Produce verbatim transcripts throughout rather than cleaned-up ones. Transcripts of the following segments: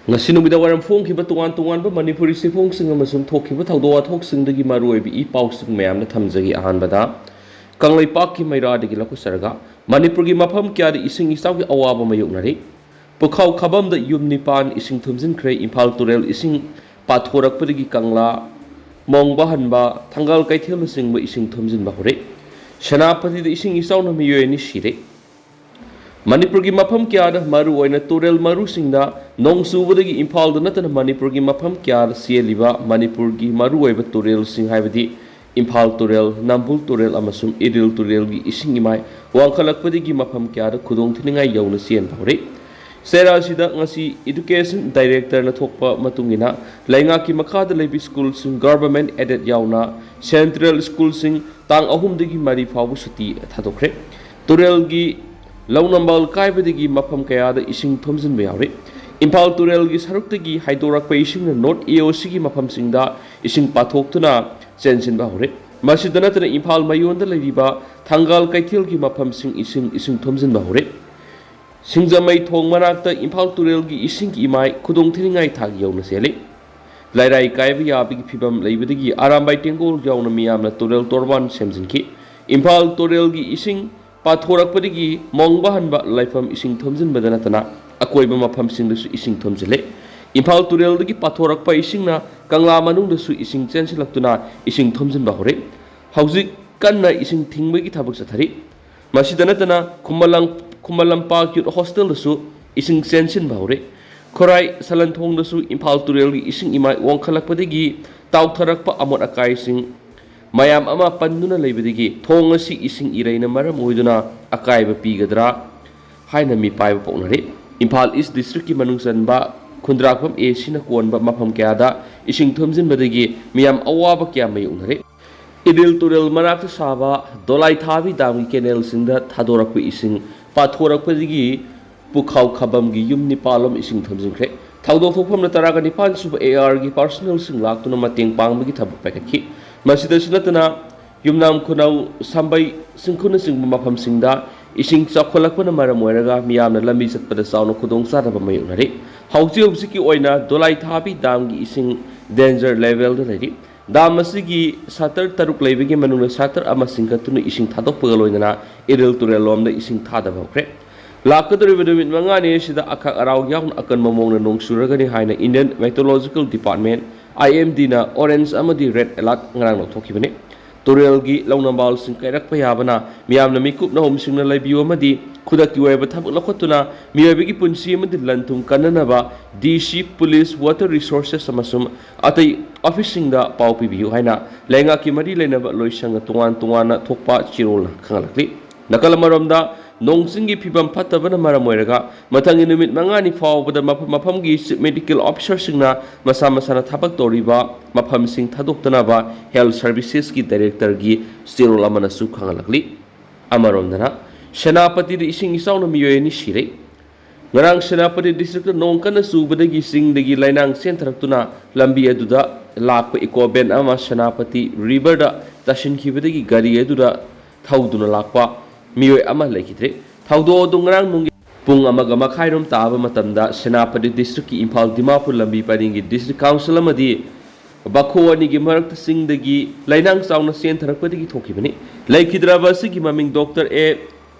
ꯉꯁꯤ ꯅꯨꯃꯤꯗꯥꯡ ꯋꯥꯏꯔꯝ ꯐꯣꯡꯈꯤꯕ ꯇꯣꯉꯥꯟ ꯇꯣꯉꯥꯟꯕ ꯃꯅꯤꯄꯨꯔꯤ ꯆꯦꯐꯣꯡꯁꯤꯡ ꯑꯃꯁꯨꯡ ꯊꯣꯛꯈꯤꯕ ꯊꯧꯗꯣꯛ ꯋꯥꯊꯣꯛꯁꯤꯡꯗꯒꯤ ꯃꯔꯨꯑꯣꯏꯕ ꯏ ꯄꯥꯎꯁꯤꯡ ꯃꯌꯥꯝꯅ ꯊꯝꯖꯒꯦ꯫ ꯑꯍꯥꯟꯕꯗ, ꯀꯪꯂꯩꯄꯥꯛꯀꯤ ꯃꯩꯔꯥꯗꯒꯤ ꯂꯧꯈꯠꯆꯔꯒ, ꯃꯅꯤꯄꯨꯔꯒꯤ ꯃꯐꯝ ꯀꯌꯥꯗ ꯏꯁꯤꯡ ꯏꯆꯥꯎꯒꯤ ꯑꯋꯥꯕ ꯃꯥꯌꯣꯛꯅꯔꯤ꯫ ꯄꯨꯈꯥꯎ ꯈꯥꯕꯝꯗ ꯌꯨꯝ ꯅꯤꯄꯥꯟ ꯏꯁꯤꯡ ꯊꯨꯝꯖꯤꯟꯈ꯭ꯔꯦ꯫ ꯏꯝꯐꯥꯜ ꯇꯨꯔꯦꯜ ꯏꯁꯤꯡ ꯄꯥꯊꯣꯔꯛꯄꯗꯒꯤ ꯀꯪꯂꯥ, ꯃꯣꯡꯕꯍꯟꯕ, ꯊꯪꯒꯥꯜ ꯀꯩꯊꯦꯜꯅꯆꯤꯡꯕ ꯏꯁꯤꯡ ꯊꯨꯝꯖꯤꯟꯕ ꯍꯧꯔꯦ꯫ ꯁꯦꯅꯥꯄꯇꯤꯗ ꯏꯁꯤꯡ ꯏꯆꯥꯎꯅ ꯃꯤꯑꯣꯏ ꯑꯅꯤ ꯁꯤꯔꯦ꯫ ꯃꯅꯤꯄꯨꯔꯒꯤ ꯃꯐꯝ ꯀꯌꯥꯗ, ꯃꯔꯨꯑꯣꯏꯅ ꯇꯨꯔꯦꯜ ꯃꯔꯨꯁꯤꯡꯗ ꯅꯣꯡ ꯆꯨꯕꯗꯒꯤ ꯏꯝꯐꯥꯜꯗ ꯅꯠꯇꯅ ꯃꯅꯤꯄꯨꯔꯒꯤ ꯃꯐꯝ ꯀꯌꯥꯗ ꯆꯦꯜꯂꯤꯕ ꯃꯅꯤꯄꯨꯔꯒꯤ ꯃꯔꯨꯑꯣꯏꯕ ꯇꯨꯔꯦꯜꯁꯤꯡ, ꯍꯥꯏꯕꯗꯤ ꯏꯝꯐꯥꯜ ꯇꯨꯔꯦꯜ, ꯅꯝꯕꯨꯜ ꯇꯨꯔꯦꯜ ꯑꯃꯁꯨꯡ ꯏꯔꯤꯜ ꯇꯨꯔꯦꯜꯒꯤ ꯏꯁꯤꯡ ꯏꯃꯥꯏ ꯋꯥꯡꯈꯠꯂꯛꯄꯗꯒꯤ ꯃꯐꯝ ꯀꯌꯥꯗ ꯈꯨꯗꯣꯡꯊꯤꯅꯤꯡꯉꯥꯏ ꯌꯧꯅ ꯆꯦꯟꯕ ꯍꯧꯔꯦ꯫ ꯆꯩꯔꯥꯁꯤꯗ ꯉꯁꯤ Education Directorꯅ ꯊꯣꯛꯄ ꯃꯇꯨꯡ ꯏꯟꯅ, ꯂꯩꯉꯥꯛꯀꯤ ꯃꯈꯥꯗ ꯂꯩꯕ ꯁ꯭ꯀꯨꯜꯁꯤꯡ, Government Aided ꯌꯥꯎꯅ, Central ꯁ꯭ꯀꯨꯜꯁꯤꯡ ꯇꯥꯡ ꯑꯍꯨꯝꯗꯒꯤ ꯃꯔꯤ ꯐꯥꯎꯕ ꯁꯨꯇꯤ ꯊꯥꯗꯣꯛꯈ꯭ꯔꯦ꯫ ꯇꯨꯔꯦꯜꯒꯤ ꯂꯧꯅꯝꯕꯥꯜ ꯀꯥꯏꯕꯗꯒꯤ ꯃꯐꯝ ꯀꯌꯥꯗ ꯏꯁꯤꯡ ꯊꯨꯝꯖꯤꯟꯕ ꯌꯥꯎꯔꯤ꯫ ꯏꯝꯐꯥꯜ ꯇꯨꯔꯦꯜꯒꯤ ꯁꯔꯨꯛꯇꯒꯤ ꯍꯥꯏꯗꯣꯔꯛꯄ ꯏꯁꯤꯡꯅ North AOCꯒꯤ ꯃꯐꯝꯁꯤꯡꯗ ꯏꯁꯤꯡ ꯄꯥꯊꯣꯛꯇꯨꯅ ꯆꯦꯟꯁꯤꯟꯕ ꯍꯧꯔꯦ꯫ ꯃꯁꯤꯗ ꯅꯠꯇꯅ ꯏꯝꯐꯥꯜ ꯃꯌꯣꯟꯗ ꯂꯩꯔꯤꯕ ꯊꯪꯒꯥꯜ ꯀꯩꯊꯦꯜꯒꯤ ꯃꯐꯝꯁꯤꯡ ꯏꯁꯤꯡ, ꯏꯁꯤꯡ ꯊꯨꯝꯖꯤꯟꯕ ꯍꯧꯔꯦ꯫ ꯁꯤꯡꯖꯃꯩ ꯊꯣꯡ ꯃꯅꯥꯛꯇ ꯏꯝꯐꯥꯜ ꯇꯨꯔꯦꯜꯒꯤ ꯏꯁꯤꯡꯒꯤ ꯏꯃꯥꯏ ꯈꯨꯗꯣꯡ ꯊꯤꯅꯤꯡꯉꯥꯏ ꯊꯥꯛ ꯌꯧꯅ ꯆꯦꯜꯂꯤ꯫ ꯂꯩꯔꯥꯏ ꯀꯥꯏꯕ ꯌꯥꯕꯒꯤ ꯐꯤꯕꯝ ꯂꯩꯕꯗꯒꯤ ꯑꯔꯥꯝꯕꯥꯏ ꯇꯦꯡꯒꯣꯜ ꯌꯥꯎꯅ ꯃꯤꯌꯥꯝꯅ ꯇꯨꯔꯦꯜ ꯇꯣꯔꯕꯥꯟ ꯁꯦꯝꯖꯤꯟꯈꯤ꯫ ꯏꯝꯐꯥꯜ ꯇꯨꯔꯦꯜꯒꯤ ꯏꯁꯤꯡ ꯄꯥꯊꯣꯔꯛꯄꯗꯒꯤ ꯃꯣꯡꯕꯍꯟꯕ ꯂꯥꯏꯐꯝ ꯏꯁꯤꯡ ꯊꯨꯝꯖꯤꯟꯕꯗ ꯅꯠꯇꯅ ꯑꯀꯣꯏꯕ ꯃꯐꯝꯁꯤꯡꯗꯁꯨ ꯏꯁꯤꯡ ꯊꯨꯝꯖꯤꯜꯂꯦ꯫ ꯏꯝꯐꯥꯜ ꯇꯨꯔꯦꯜꯗꯒꯤ ꯄꯥꯊꯣꯔꯛꯄ ꯏꯁꯤꯡꯅ ꯀꯪꯂꯥ ꯃꯅꯨꯡꯗꯁꯨ ꯏꯁꯤꯡ ꯆꯦꯟꯁꯤꯜꯂꯛꯇꯨꯅ ꯏꯁꯤꯡ ꯊꯨꯝꯖꯤꯟꯕ ꯍꯧꯔꯦ꯫ ꯍꯧꯖꯤꯛ ꯀꯟꯅ ꯏꯁꯤꯡ ꯊꯤꯡꯕꯒꯤ ꯊꯕꯛ ꯆꯠꯊꯔꯤ꯫ ꯃꯁꯤꯗ ꯅꯠꯇꯅ ꯈꯨꯃꯟ ꯂꯝ-, ꯈꯨꯃꯟ ꯂꯝꯄꯥꯛ ꯌꯨꯠ ꯍꯣꯁꯇꯦꯜꯗꯁꯨ ꯏꯁꯤꯡ ꯆꯦꯟꯁꯤꯟꯕ ꯍꯧꯔꯦ꯫ ꯈꯣꯔꯥꯏ ꯁꯂꯟꯊꯣꯡꯗꯁꯨ ꯏꯝꯐꯥꯜ ꯇꯨꯔꯦꯜꯒꯤ ꯏꯁꯤꯡ ꯏꯃꯥꯏ ꯋꯥꯡꯈꯠꯂꯛꯄꯗꯒꯤ ꯇꯥꯎꯊꯔꯛꯄ ꯑꯃꯣꯠ ꯑꯀꯥꯏꯁꯤꯡ ꯃꯌꯥꯝ ꯑꯃ ꯄꯟꯗꯨꯅ ꯂꯩꯕꯗꯒꯤ ꯊꯣꯡ ꯑꯁꯤ ꯏꯁꯤꯡ ꯏꯔꯩꯅ ꯃꯔꯝ ꯑꯣꯏꯗꯨꯅ ꯑꯀꯥꯏꯕ ꯄꯤꯒꯗ꯭ꯔꯥ ꯍꯥꯏꯅ ꯃꯤꯄꯥꯏꯕ ꯄꯣꯛꯅꯔꯤ꯫ ꯏꯝꯐꯥꯜ ꯏꯁ ꯗꯤꯁꯇ꯭ꯔꯤꯛꯀꯤ ꯃꯅꯨꯡ ꯆꯟꯕ ꯈꯨꯟꯗ꯭ꯔꯥꯛꯄꯝ ACꯅ ꯀꯣꯟꯕ ꯃꯐꯝ ꯀꯌꯥꯗ ꯏꯁꯤꯡ ꯊꯨꯝꯖꯤꯟꯕꯗꯒꯤ ꯃꯤꯌꯥꯝ ꯑꯋꯥꯕ ꯀꯌꯥ ꯃꯥꯌꯣꯛꯅꯔꯦ꯫ ꯏꯔꯤꯜ ꯇꯨꯔꯦꯜ ꯃꯅꯥꯛꯇ ꯁꯥꯕ ꯗꯣꯂꯥꯏ ꯊꯥꯕꯤ ꯗꯥꯝꯒꯤ ꯀꯦꯅꯦꯜꯁꯤꯡꯗ ꯊꯥꯗꯣꯔꯛꯄ ꯏꯁꯤꯡ ꯄꯥꯊꯣꯔꯛꯄꯗꯒꯤ ꯄꯨꯈꯥꯎ ꯈꯥꯕꯝꯒꯤ ꯌꯨꯝ ꯅꯤꯄꯥꯜ ꯑꯃ ꯏꯁꯤꯡ ꯊꯨꯝꯖꯤꯟꯈ꯭ꯔꯦ꯫ ꯊꯧꯗꯣꯛ ꯊꯣꯛꯐꯝꯗ ꯇꯔꯥꯒ ꯅꯤꯄꯥꯜ ꯁꯨꯕ ARꯒꯤ personnelꯁꯤꯡ ꯂꯥꯛꯇꯨꯅ ꯃꯇꯦꯡ ꯄꯥꯡꯕꯒꯤ ꯊꯕꯛ ꯄꯥꯏꯈꯠꯈꯤ꯫ ꯃꯁꯤꯗꯁꯨ ꯅꯠꯇꯅ ꯌꯨꯝꯅꯥꯝ ꯈꯨꯅꯧ, ꯁꯝꯕꯩ, ꯁꯤꯡꯈꯨꯅꯆꯤꯡꯕ ꯃꯐꯝꯁꯤꯡꯗ ꯏꯁꯤꯡ ꯆꯥꯎꯈꯠꯂꯛꯄꯅ ꯃꯔꯝ ꯑꯣꯏꯔꯒ ꯃꯤꯌꯥꯝꯅ ꯂꯝꯕꯤ ꯆꯠꯄꯗ ꯆꯥꯎꯅ ꯈꯨꯗꯣꯡꯆꯥꯗꯕ ꯃꯥꯌꯣꯛꯅꯔꯤ꯫ ꯍꯧꯖꯤꯛ ꯍꯧꯖꯤꯛꯀꯤ ꯑꯣꯏꯅ ꯗꯣꯂꯥꯏꯊꯥꯕꯤ ꯗꯥꯝꯒꯤ ꯏꯁꯤꯡ danger levelꯗ ꯂꯩꯔꯤ꯫ ꯗꯥꯝ ꯑꯁꯤꯒꯤ ꯁꯇꯔ ꯇꯔꯨꯛ ꯂꯩꯕꯒꯤ ꯃꯅꯨꯡꯗ ꯁꯇꯔ ꯑꯃ ꯆꯤꯡꯈꯠꯇꯨꯅ ꯏꯁꯤꯡ ꯊꯥꯗꯣꯛꯄꯒ ꯂꯣꯏꯅꯅ ꯏꯔꯤꯜ ꯇꯨꯔꯦꯜ ꯂꯣꯝꯗ ꯏꯁꯤꯡ ꯊꯥꯗꯕ ꯍꯧꯈ꯭ꯔꯦ꯫ ꯂꯥꯛꯀꯗꯧꯔꯤꯕ ꯅꯨꯃꯤꯠ ꯃꯉꯥꯅꯤ ꯑꯁꯤꯗ ꯑꯈꯥꯛ ꯑꯔꯥꯎ ꯌꯥꯎꯅ ꯑꯀꯟꯕ ꯃꯑꯣꯡꯗ ꯅꯣꯡ ꯆꯨꯔꯒꯅꯤ ꯍꯥꯏꯅ Indian Meteorological Department, IMDꯅ orange ꯑꯃꯗꯤ red alert ꯉꯔꯥꯡ ꯂꯧꯊꯣꯛꯈꯤꯕꯅꯤ꯫ ꯇꯨꯔꯦꯜꯒꯤ ꯂꯧꯅꯝꯕꯥꯜꯁꯤꯡ ꯀꯥꯏꯔꯛꯄ ꯌꯥꯕꯅ ꯃꯤꯌꯥꯝꯅ ꯃꯤꯀꯨꯞ ꯅꯍꯨꯝꯁꯤꯡꯅ ꯂꯩꯕꯤꯌꯨ ꯑꯃꯗꯤ ꯈꯨꯗꯛꯀꯤ ꯑꯣꯏꯕ ꯊꯕꯛ ꯂꯧꯈꯠꯇꯨꯅ ꯃꯤꯑꯣꯏꯕꯒꯤ ꯄꯨꯟꯁꯤ ꯑꯃꯗꯤ ꯂꯟ ꯊꯨꯝ ꯀꯟꯅꯅꯕ DC, police, water resources ꯑꯃꯁꯨꯡ ꯑꯇꯩ officeꯁꯤꯡꯗ ꯄꯥꯎ ꯄꯤꯕꯤꯌꯨ ꯍꯥꯏꯅ ꯂꯩꯉꯥꯛꯀꯤ ꯃꯔꯤ ꯂꯩꯅꯕ ꯂꯣꯏꯁꯪꯅ ꯇꯣꯉꯥꯟ ꯇꯣꯉꯥꯟꯅ ꯊꯣꯛꯄ ꯆꯦꯔꯣꯜꯅ ꯈꯪꯍꯜꯂꯛꯂꯤ꯫ ꯅꯥꯀꯜ ꯑꯃꯔꯣꯝꯗ, ꯅꯣꯡ ꯆꯤꯡꯒꯤ ꯐꯤꯕꯝ ꯐꯠꯇꯕꯅ ꯃꯔꯝ ꯑꯣꯏꯔꯒ ꯃꯊꯪꯒꯤ ꯅꯨꯃꯤꯠ ꯃꯉꯥꯅꯤ ꯐꯥꯎꯕꯗ ꯃꯐꯝ ꯃꯐꯝꯒꯤ Chief Medical Officerꯁꯤꯡꯅ ꯃꯁꯥ ꯃꯁꯥꯅ ꯊꯕꯛ ꯇꯧꯔꯤꯕ ꯃꯐꯝꯁꯤꯡ ꯊꯥꯗꯣꯛꯇꯅꯕ Health Servicesꯀꯤ Directorꯒꯤ ꯆꯦꯔꯣꯜ ꯑꯃꯅꯁꯨ ꯈꯪꯍꯜꯂꯛꯂꯤ꯫ ꯑꯃꯔꯣꯝꯗꯅ, ꯁꯦꯅꯥꯄꯇꯤꯗ ꯏꯁꯤꯡ ꯏꯆꯥꯎꯅ ꯃꯤꯑꯣꯏ ꯑꯅꯤ ꯁꯤꯔꯦ꯫ ꯉꯔꯥꯡ ꯁꯦꯅꯥꯄꯇꯤ districtꯇ ꯅꯣꯡ ꯀꯟꯅ ꯆꯨꯕꯗꯒꯤ ꯆꯤꯡꯗꯒꯤ ꯂꯩꯅꯥꯡ ꯆꯦꯟꯊꯔꯛꯇꯨꯅ ꯂꯝꯕꯤ ꯑꯗꯨꯗ ꯂꯥꯛꯄ eco van ꯑꯃ ꯁꯦꯅꯥꯄꯇꯤ riverꯗ ꯇꯥꯁꯤꯟꯈꯤꯕꯗꯒꯤ ꯒꯥꯔꯤ ꯑꯗꯨꯗ ꯊꯧꯗꯨꯅ ꯂꯥꯛꯄ ꯃꯤꯑꯣꯏ ꯑꯃ ꯂꯩꯈꯤꯗ꯭ꯔꯦ꯫ ꯊꯧꯗꯣꯛ ꯑꯗꯨ ꯉꯔꯥꯡ ꯅꯨꯡꯒꯤ ꯄꯨꯡ ꯑꯃꯒ ꯃꯈꯥꯏꯔꯣꯝ ꯇꯥꯕ ꯃꯇꯝꯗ ꯁꯦꯅꯥꯄꯇꯤ districtꯀꯤ ꯏꯝꯐꯥꯜ ꯗꯤꯃꯥꯄꯨꯔ ꯂꯝꯕꯤ ꯄꯔꯤꯡꯒꯤ district council ꯑꯃꯗꯤ ꯕꯥꯈꯣ ꯑꯅꯤꯒꯤ ꯃꯔꯛꯇ ꯆꯤꯡꯗꯒꯤ ꯂꯩꯅꯥꯡ ꯆꯥꯎꯅ ꯆꯦꯟꯊꯔꯛꯄꯗꯒꯤ ꯊꯣꯛꯈꯤꯕꯅꯤ꯫ ꯂꯩꯈꯤꯗ꯭ꯔꯕ ꯑꯁꯤꯒꯤ ꯃꯃꯤꯡ ꯗꯣꯛꯇꯔ ꯑꯦ